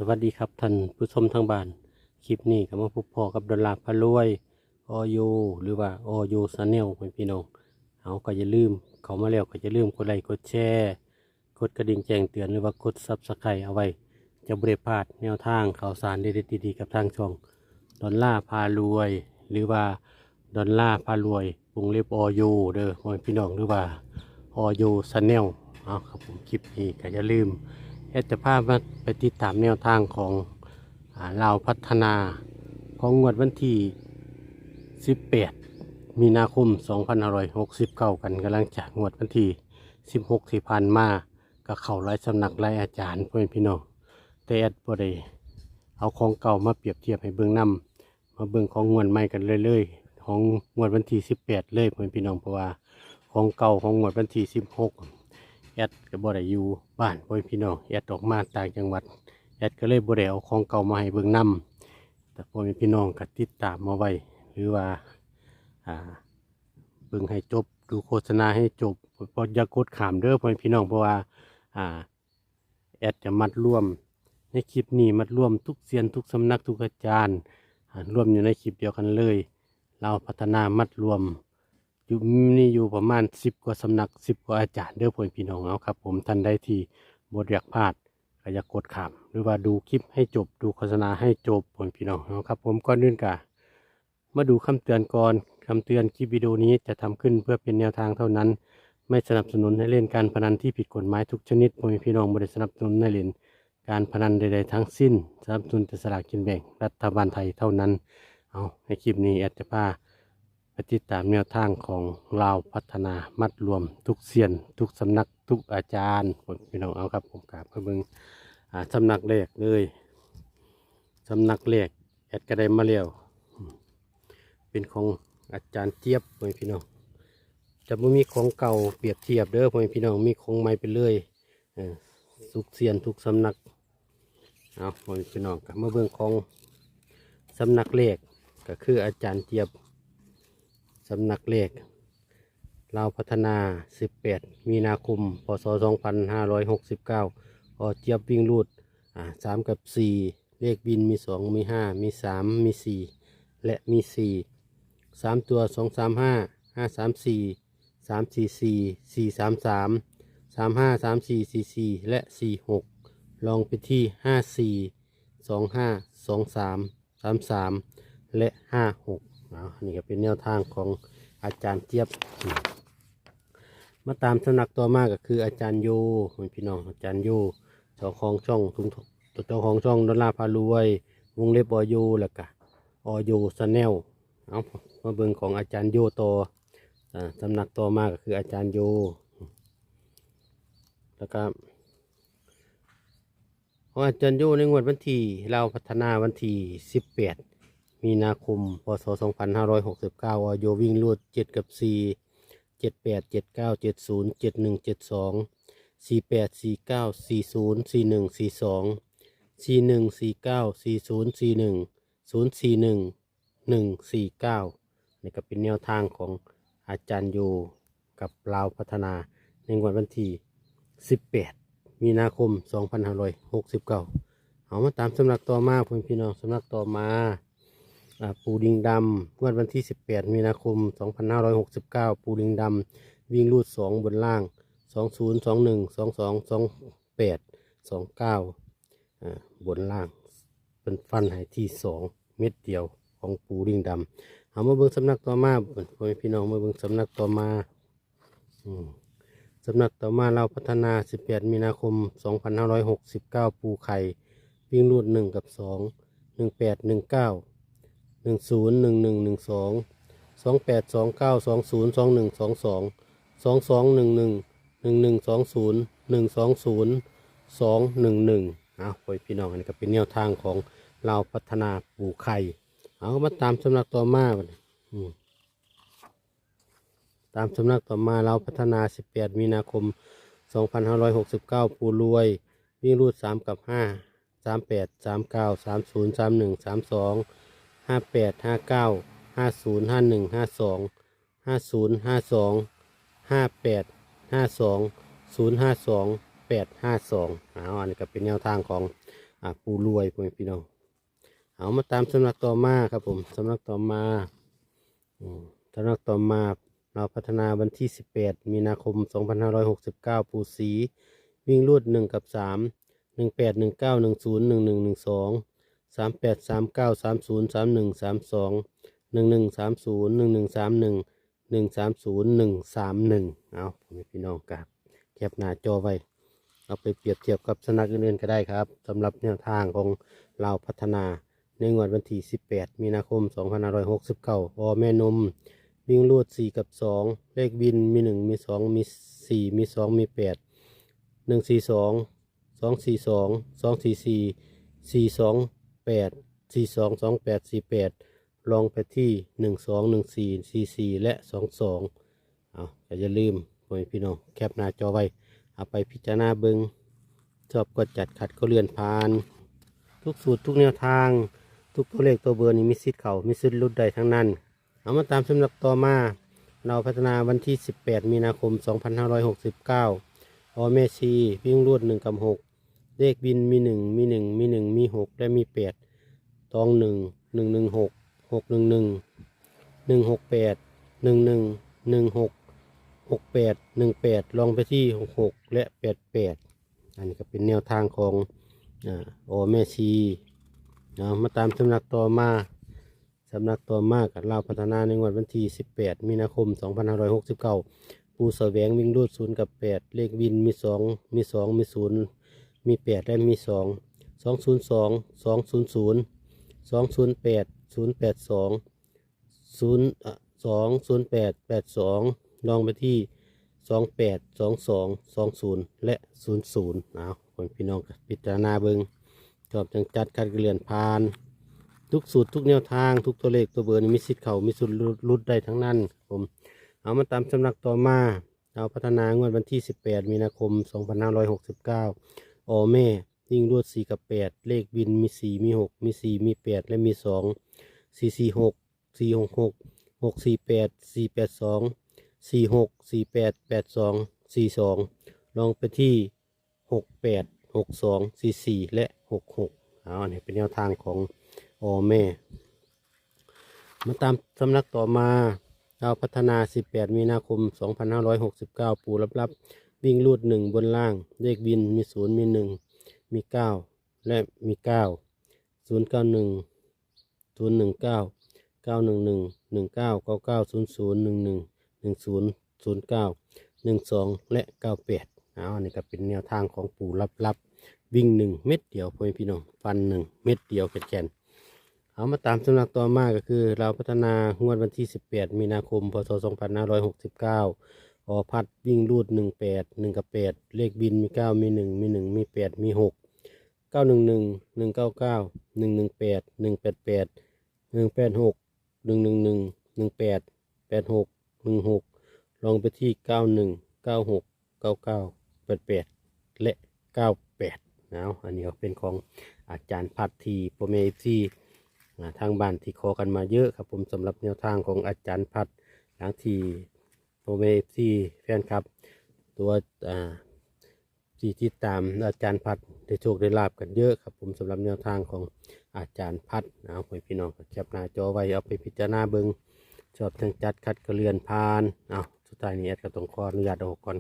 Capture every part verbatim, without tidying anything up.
สวัสดีครับท่านผู้ชมทางบ้าน คลิปนี้ก็มาพบพ้อกับดอลลาร์พารวย ออโย หรือว่า ออโย Channel พ่อแม่พี่น้อง เอาก็อย่าลืม เข้ามาแล้วก็อย่าลืมกดไลค์กดแชร์ กดกระดิ่งแจ้งเตือนหรือว่ากด Subscribe เอาไว้ จะบ่ได้พลาดแนวทางข่าวสารเด็ดๆดีๆกับทางช่อง ดอลลาร์พารวย หรือว่า ดอลลาร์พารวยวงเล็บ ออโย เด้อพ่อแม่พี่น้อง หรือว่า ออโย Channel เอาครับผม คลิปนี้ก็อย่าลืม แอดจะพามาไปติดตามแนวทางของ อ่า ลาวพัฒนา ของงวดวันที่ สิบแปด มีนาคม สองพันห้าร้อยหกสิบเก้า กัน กำลังจากงวดวันที่ สิบหก ที่ผ่านมา ก็เข้าหลายสำนักหลายอาจารย์พ่อแม่พี่น้อง แต่แอดบ่ได้เอาของเก่ามาเปรียบเทียบให้เบิ่งนำ มาเบิ่งของงวดใหม่กันเลยเลย ของงวดวันที่ สิบแปด เลยพ่อแม่พี่น้อง เพราะว่าของเก่าของงวดวันที่ สิบหก แอดก็บ่ได้อยู่บ้านพ่อแม่พี่น้อง แอดออกมาต่างจังหวัด แอดก็เลยบ่ได้เอาของเก่ามาให้เบิ่งนำ แต่พ่อแม่พี่น้องก็ติดตามมาไว้ หรือว่า อ่า เบิ่งให้จบ ดูโฆษณาให้จบ บ่อย่ากดข้ามเด้อพ่อแม่พี่น้อง เพราะว่า อ่า แอดจะมัดรวม ในคลิปนี้มัดรวมทุกเซียนทุกสำนักทุกอาจารย์ อ่า รวมอยู่ในคลิปเดียวกันเลย ลาวพัฒนามัดรวม อยู่ มีอยู่ประมาณ สิบ กว่าสำนัก สิบ กว่าอาจารย์เด้อพ่อแม่พี่น้อง เอาครับผม ท่านใดที่บ่อยากพลาด ก็อย่ากดข้าม หรือว่าดูคลิปให้จบ ดูโฆษณาให้จบพ่อแม่พี่น้อง เอาครับผม ก่อนอื่นก็ มาดูคำเตือนก่อน คำเตือน คลิปวิดีโอนี้จะทำขึ้นเพื่อเป็นแนวทางเท่านั้น ไม่สนับสนุนให้เล่นการพนันที่ผิดกฎหมายทุกชนิด พ่อแม่พี่น้อง บ่ได้สนับสนุนให้เล่นการพนันใดๆทั้งสิ้น สนับสนุนแต่สลากกินแบ่งรัฐบาลไทยเท่านั้น เอา ในคลิปนี้แอดจะพาไปติดตามแนวทางของลาวพัฒนามัดรวมทุกเซียน ทุกสำนัก ทุกอาจารย์ พ่อแม่พี่น้อง เอาครับผม กราบมาเบิ่ง อ่า สำนักแรกเลย สำนักแรกแอดก็ได้มาแล้ว เป็นของอาจารย์เจี๊ยบพ่อแม่พี่น้อง จะบ่มีของเก่าเปรียบเทียบเด้อพ่อแม่พี่น้อง มีของใหม่ไปเลย เออ ทุกเซียนทุกสำนัก เอาพ่อแม่พี่น้อง ก็มาเบิ่งของสำนักแรก ก็คืออาจารย์เจี๊ยบ สำนักแรก ลาวพัฒนา สิบแปด มีนาคม พ.ศ. สองพันห้าร้อยหกสิบเก้า อ.เจี๊ยบวิ่งรูด อ่า สาม กับ สี่ เลขวินมี สอง มี ห้า มี สาม มี สี่ และมี สี่ สาม ตัว สอง สาม ห้า ห้า สาม สี่ สาม สี่ สี่ สี่ สาม สาม สาม ห้า สาม สี่ สี่ สี่ และ สี่ หก รองไปที่ ห้า สี่ สอง ห้า สอง สาม สาม สาม และ ห้า หก เนาะ อันนี้ก็เป็นแนวทางของอาจารย์เจี๊ยบ มาตามสำนักต่อมาก็คืออาจารย์โย พี่น้อง อาจารย์โย เจ้าของช่องทุง เจ้าของช่องดอลลาร์พารวย วงเล็บ ออโย แล้วก็ ออโย Channel เอา มาเบิ่งของอาจารย์โยต่อ อ่า สำนักต่อมาก็คืออาจารย์โย แล้วก็ ของอาจารย์โยในงวดวันที่ ลาวพัฒนาวันที่ สิบแปด มีนาคม พ.ศ. สองพันห้าร้อยหกสิบเก้า ออโย วิ่งรูด เจ็ด กับ สี่ เจ็ด แปด เจ็ด เก้า เจ็ด ศูนย์ เจ็ด หนึ่ง เจ็ด สอง สี่ แปด สี่ เก้า สี่ ศูนย์ สี่ หนึ่ง สี่ สอง สี่ หนึ่ง สี่ เก้า สี่ ศูนย์ สี่ หนึ่ง ศูนย์ สี่ หนึ่ง หนึ่ง สี่ เก้า นี่ก็เป็นแนวทางของอาจารย์โยกับลาวพัฒนา ในงวดวันที่ สิบแปด มีนาคม สองพันห้าร้อยหกสิบเก้า เอามาตามสำนักต่อมา พ่อแม่พี่น้อง สำนักต่อมา อ่า ปู่ลิงดำ งวดวันที่ สิบแปด มีนาคม สองพันห้าร้อยหกสิบเก้า ปู่ลิงดำ วิ่งรูด สอง บนล่าง สอง ศูนย์ สอง หนึ่ง สอง สอง สอง แปด สอง เก้า อ่า บนล่าง เป็นฟันให้ที่ สอง เม็ดเดียวของปู่ลิงดำ เอามาเบิ่งสำนักต่อมา พ่อแม่พี่น้อง มาเบิ่งสำนักต่อมา อืม สำนักต่อมา ลาวพัฒนา สิบแปด มีนาคม สองพันห้าร้อยหกสิบเก้า ปู่ไข่ วิ่งรูด หนึ่ง กับ สอง หนึ่ง แปด หนึ่ง เก้า หนึ่ง ศูนย์ หนึ่ง หนึ่ง หนึ่ง สอง สอง แปด สอง เก้า สอง ศูนย์ สอง หนึ่ง สอง สอง สอง สอง หนึ่ง หนึ่ง หนึ่ง หนึ่ง สอง ศูนย์ หนึ่ง สอง ศูนย์ สอง หนึ่ง หนึ่ง เอา พ่อแม่พี่น้อง อันนี้ก็เป็นแนวทางของลาวพัฒนาปู่ไข่ เอา มาตามสำนักต่อมาบัดนี้ อืม ตามสำนักต่อมา ลาวพัฒนา สิบแปด มีนาคม สองพันห้าร้อยหกสิบเก้า ปู่รวย วิ่งรูด สาม กับ ห้า สาม แปด สาม เก้า สาม ศูนย์ สาม หนึ่ง สาม สอง ห้า แปด ห้า เก้า ห้า ศูนย์ ห้า หนึ่ง ห้า สอง ห้า ศูนย์ ห้า สอง ห้า แปด ห้า สอง ศูนย์ ห้า สอง แปด ห้า สอง เอา อันนี้ก็เป็นแนวทางของ อ่า ปู่รวย พ่อแม่พี่น้อง เอามาตามสำนักต่อมาครับผม สำนักต่อมา อืม สำนักต่อมา ลาวพัฒนาวันที่สิบแปด มีนาคม สองพันห้าร้อยหกสิบเก้า ปู่ศรี วิ่งรูด หนึ่ง กับ สาม หนึ่งแปด หนึ่งเก้า หนึ่งศูนย์ หนึ่งหนึ่ง หนึ่งสอง สามแปด สามเก้า สามศูนย์ สามหนึ่ง สามสอง หนึ่งหนึ่ง สามศูนย์ หนึ่งหนึ่ง สามหนึ่ง หนึ่งสามศูนย์ หนึ่งสามหนึ่ง เอา พ่อแม่พี่น้องครับ แคปหน้าจอไว้ เอาไปเปรียบเทียบกับสำนักอื่นๆก็ได้ครับ สำหรับแนวทางของลาวพัฒนา ในงวดวันที่สิบแปด มีนาคม สองพันห้าร้อยหกสิบเก้า อ.แม่นม วิ่งรูด สี่ กับ สอง เลขวินมี หนึ่ง มี สอง มี สี่ มี สอง มี แปด หนึ่งสี่สอง สองสี่สอง สองสี่สี่ สี่สองแปด สี่สอง สองแปด สี่แปด รองไปที่ หนึ่งสอง หนึ่งสี่ สี่สี่ และ สองสอง เอา ก็อย่าลืม พ่อแม่พี่น้อง แคปหน้าจอไว้ เอาไปพิจารณาเบิ่ง ชอบก็จัด ขัดก็เลื่อนผ่าน ทุกสูตร ทุกแนวทาง ทุกตัวเลขตัวเบอร์นี่มีสิทธิ์เข้า มีสิทธิ์หลุดได้ทั้งนั้น เอามาตามสำนักต่อมา ลาวพัฒนาวันที่สิบแปด มีนาคม สองพันห้าร้อยหกสิบเก้า อ.แม่ชี วิ่งรูด หนึ่ง กับ หก เลขวินมี หนึ่ง มี หนึ่ง มี หนึ่ง มี หก และมี แปด ตอง หนึ่ง หนึ่งหนึ่งหก หกหนึ่งหนึ่ง หนึ่งหกแปด หนึ่งหนึ่ง หนึ่งหก หกแปด หนึ่งแปด รองไปที่ หกหก และ แปดแปด อันนี้ก็เป็นแนวทางของ อ่า อ.แม่ชี เอามาตามสำนักต่อมา สำนักต่อมากับลาวพัฒนาในงวดวันที่สิบแปด มีนาคม สองพันห้าร้อยหกสิบเก้า ปู่แสวง วิ่งรูด ศูนย์ กับ แปด เลขวินมี สอง มี สอง มี ศูนย์ มี แปด และมี สอง สองศูนย์สอง สองศูนย์ศูนย์ สองศูนย์แปด ศูนย์แปดสอง ศูนย์ เอ่อ สองศูนย์แปด แปดสอง รองไปที่ สองแปด สองสอง สองศูนย์ และ ศูนย์ศูนย์ เอา พ่อแม่พี่น้องก็พิจารณาเบิ่ง ชอบจั่งจัด ขัดก็เลื่อนผ่าน ทุกสูตร ทุกแนวทาง ทุกตัวเลขตัวเบอร์นี่มีสิทธิ์เข้า มีสิทธิ์หลุด หลุดได้ทั้งนั้น ผม เอามาตามสำนักต่อมา ลาวพัฒนางวดวันที่สิบแปด มีนาคม สองพันห้าร้อยหกสิบเก้า อ.แม่ วิ่งรูด สี่ กับ แปด เลขวินมี สี่ มี หก มี สี่ มี แปด และมี สอง สี่สี่หก สี่หกหก หกสี่แปด สี่แปดสอง สี่หก สี่แปด แปดสอง สี่สอง รองไปที่ หกแปด หกสอง สี่สี่ และ หกหก เอา อันนี้เป็นแนวทางของ อ.แม่ มาตามสำนักต่อมา ลาวพัฒนา สิบแปด มีนาคม สองพันห้าร้อยหกสิบเก้า ปู่ลับๆ วิ่งรูด หนึ่ง บนล่าง เลขวินมี ศูนย์ มี หนึ่ง มี เก้า และมี เก้า ศูนย์เก้าหนึ่ง ศูนย์หนึ่งเก้า เก้าหนึ่งหนึ่ง หนึ่งเก้า เก้าเก้า ศูนย์ศูนย์ หนึ่งหนึ่ง หนึ่งศูนย์ ศูนย์เก้า หนึ่งสอง และ เก้าแปด เอา อันนี้ก็เป็นแนวทางของปู่ลับๆ วิ่ง หนึ่ง เม็ดเดียว พ่อแม่พี่น้อง ฟัน หนึ่ง เม็ดเดียวแก่นๆ เอามาตามสำนักต่อมาก็คือ ลาวพัฒนางวดวันที่สิบแปด มีนาคม พ.ศ. สองพันห้าร้อยหกสิบเก้า อ.พัด วิ่งรูด หนึ่งแปด หนึ่ง กับ แปด เลขวินมี เก้า มี หนึ่ง มี หนึ่ง มี แปด มี หก เก้าหนึ่งหนึ่ง หนึ่งเก้าเก้า หนึ่งหนึ่งแปด หนึ่งแปดแปด หนึ่งแปดหก หนึ่งหนึ่งหนึ่ง หนึ่งแปด แปดหก หนึ่งหก รองไปที่ เก้าหนึ่ง เก้าหก เก้าเก้า แปดแปด และ เก้าแปด เอา อันนี้ก็เป็นของอาจารย์พัด ที่พ่อแม่ เอฟซี อ่า ทางบ้านที่ขอกันมาเยอะครับผม สำหรับแนวทางของอาจารย์พัด หลังที่พ่อแม่ เอฟซี แฟนคลับ ตัว อ่า ที่ติดตามอาจารย์พัดได้โชคได้ลาภกันเยอะครับผม สำหรับแนวทางของอาจารย์พัด เอา ให้พี่น้องก็แคปหน้าจอไว้ เอาไปพิจารณาเบิ่ง ชอบจั่งจัด ขัดก็เลื่อนผ่าน เอา สุดท้ายนี้แอดก็ต้องขออนุญาตออกก่อน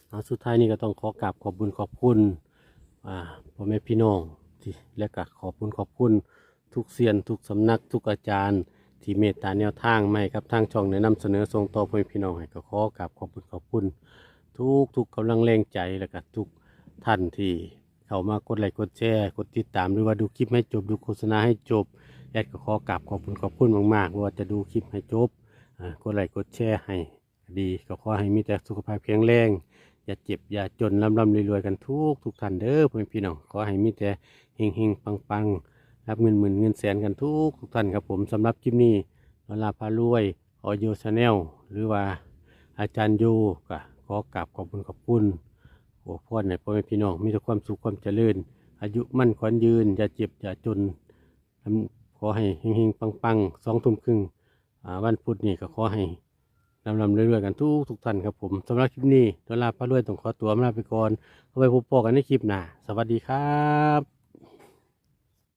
เอา สุดท้ายนี้ก็ต้องขอกราบขอบบุญขอบคุณ อ่า พ่อแม่พี่น้องที่ และก็ขอบบุญขอบคุณทุกเซียนทุกสำนักทุกอาจารย์ ที่เมตตาแนวทางมาให้กับทางช่องได้นำเสนอส่งต่อพ่อแม่พี่น้อง ให้ก็ขอกราบขอบบุญขอบคุณทุกๆกำลังแรงใจ และก็ทุกท่านที่เข้ามากดไลค์กดแชร์ กดติดตาม หรือว่าดูคลิปให้จบ ดูโฆษณาให้จบ แอดก็ขอกราบขอบบุญขอบคุณมากๆ ว่าจะดูคลิปให้จบ อ่า กดไลค์กดแชร์ให้ ดี ก็ขอให้มีแต่สุขภาพแข็งแรง อย่าเจ็บอย่าจน ร่ำๆรวยๆกันทุกๆท่านเด้อพ่อแม่พี่น้อง ขอให้มีแต่เฮงๆปังๆ รับเงินหมื่นเงินแสนกันทุกๆท่านครับผม สำหรับคลิปนี้ นอลาพารวย ออโย ชาแนล หรือว่าอาจารย์โย ก็ขอกราบขอบคุณขอบคุณ อวยพรให้พ่อแม่พี่น้องมีแต่ความสุขความเจริญ อายุมั่นขวัญยืน อย่าเจ็บอย่าจน ขอให้เฮงๆปังๆ สองทุ่มครึ่ง อ่า วันพุธนี่ก็ขอให้ ร่ำๆรวยๆกันทุกทุกท่านครับผม สำหรับคลิปนี้ ดอลลาร์พารวยต้องขอตัวลาไปก่อน เอาไว้พบปะกันในคลิปหน้า สวัสดีครับ